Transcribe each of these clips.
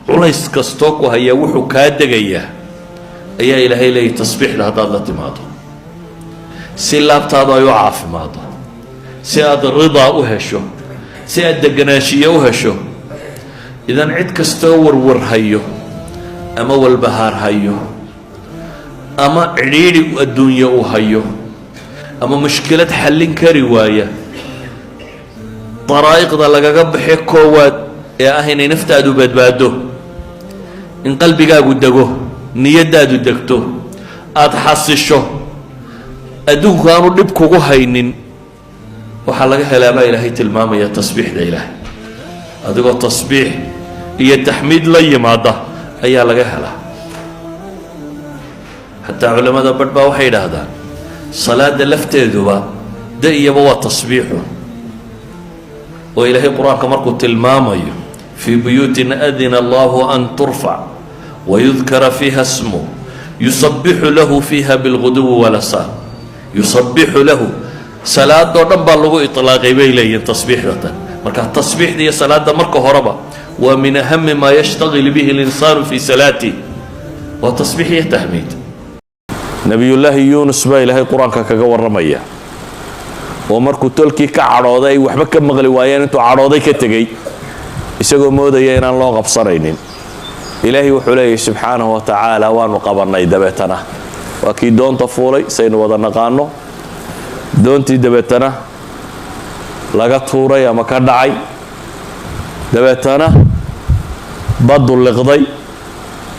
Culays kastoo ku hayaa wuxuu kaa degayaa, ayaa Ilaahay leeyahy, tasbiixda haddaad la timaado, si laabtaadu ay u caafimaado, si aad ridaa u hesho, si aad deganaanshiye u hesho. Idan cid kastoo warwar hayo ama walbahaar hayo ama cidhiidhi adduunye uu hayo ama mushkilad xallin kari waaya, daraa'iqda lagaga baxe koowaad ee ah inay naftaadu badbaado, in qalbigaagu dego, niyaddaadu degto, aada xasisho, adduunku aanu dhib kugu haynin, waxaa laga helaa baa Ilaahay tilmaamaya tasbiixda Ilaahay. Adigoo tasbiix iyo taxmiid la yimaada ayaa laga helaa. Xataa culamada badh baa waxay idhaahdaan salaada lafteeduba de iyaba waa tasbiixu, oo Ilaahay Qur-aanka markuu tilmaamayo في بيوت أدن الله أن ترفع ويذكر فيها اسمه يسبح له فيها بالغدو والآصال. يسبح له, salaadoo dhan baa lagu ilaaqay bay leeyihin tasbiixda tan. Marka tasbiixda iyo salaada marka horeba waa من أهم ما يشتغل به الإنسان في صلاته, waa tasbiix iyo taxmiid. Nabiyullaahi Yuunus baa Ilaahay Qur-aanka kaga warramaya, oo markuu tolkii ka cadhooday ay waxba ka maqli waayeen, intuu cadhooday ka tegey isagoo moodaya inaan loo qabsanaynin. Ilaahay wuxuu leeyahy subxaanahu wa tacaala, waanu qabannay. Dabeetana waa kii doonta fuulay, saynu wada naqaano. Doontii dabeetana laga tuuray ama ka dhacay, dabeetana baddu liqday,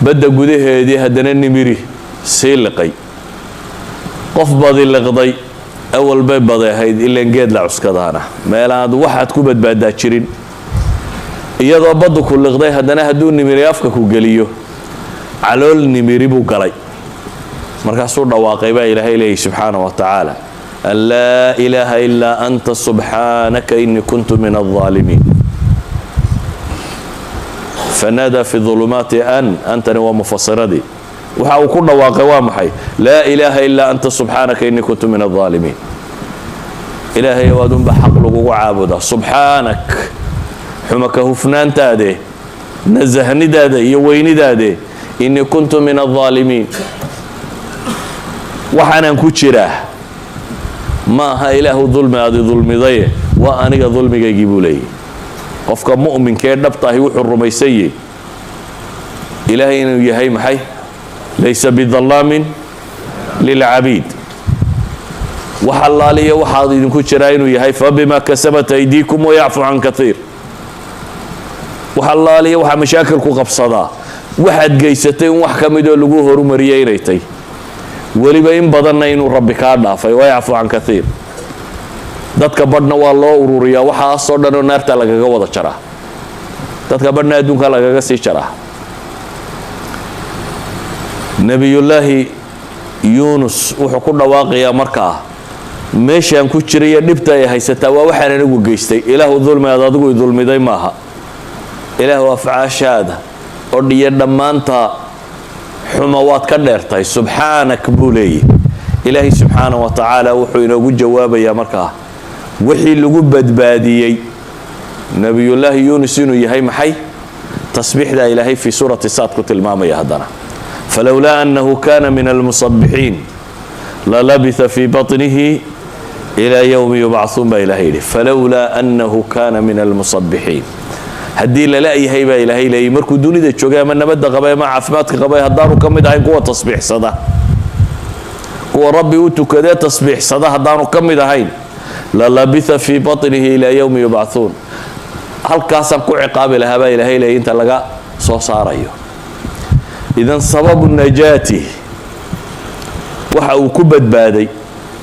badda gudaheedii haddana nimiri sii liqay. Qof badi liqday awal bay baday ahayd, ilan geed la cuskadaana meelaad waxaad ku badbaadaa jirin. Iyadoo baddu ku liqday, haddana hadduu nimiri afka ku geliyo, calool nimiri buu galay. Markaasuu dhawaaqay baa Ilaahay leeyahy subxaana wa tacaala, أن لا إله إلا أنت سبحانك إني كنت من الظالمين. فنادى في الظلمات أن antani waa mufasiradii. Waxa uu ku dhawaaqay waa maxay? لا إله إلا أنت سبحانك إني كنت من الظالمين. Ilaahay adunba xaq lagugu caabudaa, سبحانك, xumaka hufnaantaade, nasahnidaada iyo weynidaade, إني كنت من الظالمين. Waxaanaan ku jiraa ma aha Ilaahu dulmi aadi dulmidaye, waa aniga dulmigaygii, buu leeyahy. Qofka mu'minka ee dhabta ahi wuxuu rumaysanyey Ilaahay inuu yahay maxay? ليس بظلام للعبيد. Wax allaaliya waxaad idinku jiraa inuu yahay فبما كسبت أيديكم ويعفو عن كثير. Wax allaaliya waxaa mashaakil ku qabsadaa waxaad geysatay in wax ka midoo lagu horumariyay inay tay, weliba in badanna inuu Rabbi kaa dhaafay, ويعفو عن كثير. Dadka badhna waa loo ururiyaa waxaasoo dhan oo naarta lagaga wada jaraa, dadka badhna adduunka lagaga sii jaraa. Nebiyullaahi Yuunus wuxuu ku dhawaaqayaa markaa, meeshaan ku jiraiyo dhibta ay haysataa waa waxaan anigu geystay. Ilaahu, dulmi aad adigu i dulmiday maaha. Ilaahu, afcaashaada oo dhiyo dhammaanta xuma waad ka dheertahay, سبحانك, buu leeyahy. Ilaahay subxaana wa tacaala wuxuu inoogu jawaabayaa markaa wixii lagu badbaadiyey Nebiyullaahi Yuunus inuu yahay maxay? Tasbiixdaa Ilaahay fii suurati Saad ku tilmaamaya haddana, فلولا أنه كان من المسبحين للبث في بطنه إلى يوم يبعثون, baa Ilahay yidhi. فلولا أنه كان من المسبحين, haddii lala yahay, baa Ilaahay leeyay, markuu dunida joogay ama nabadda qabay ama caafimaadka qabay, haddaanu ka mid ahayn kuwa tasbiixsada, kuwa Rabbi u tukadee tasbiixsada, haddaanu ka mid ahayn, للبث في بطنه إلى يوم يبعثون, halkaasaan ku ciqaabi lahaa, baa Ilaahay leeyay, inta laga soo saarayo. إذن سبب نجاته, waxa uu ku badbaaday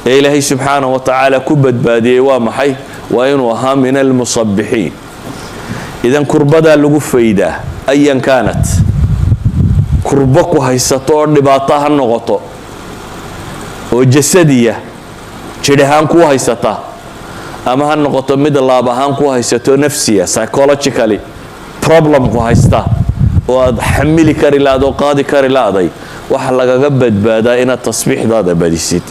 ee Ilaahay subxaanaه wa tacaala ku badbaadiyey, waa maxay? Waa inuu ahaa من المسبحين. Idan kurbadaa lagu faydaa, أيا كانت, kurbo ku haysato oo dhibaato ha noqoto oo jasadiya, jidh ahaan ku haysata, ama ha noqoto mid laab ahaan ku haysato, nafsiya, psychologically problem ku haysta oo aad xamili kari la'ad oo qaadi kari la'day, waxaa lagaga badbaadaa inaad tasbiixdaada badisid.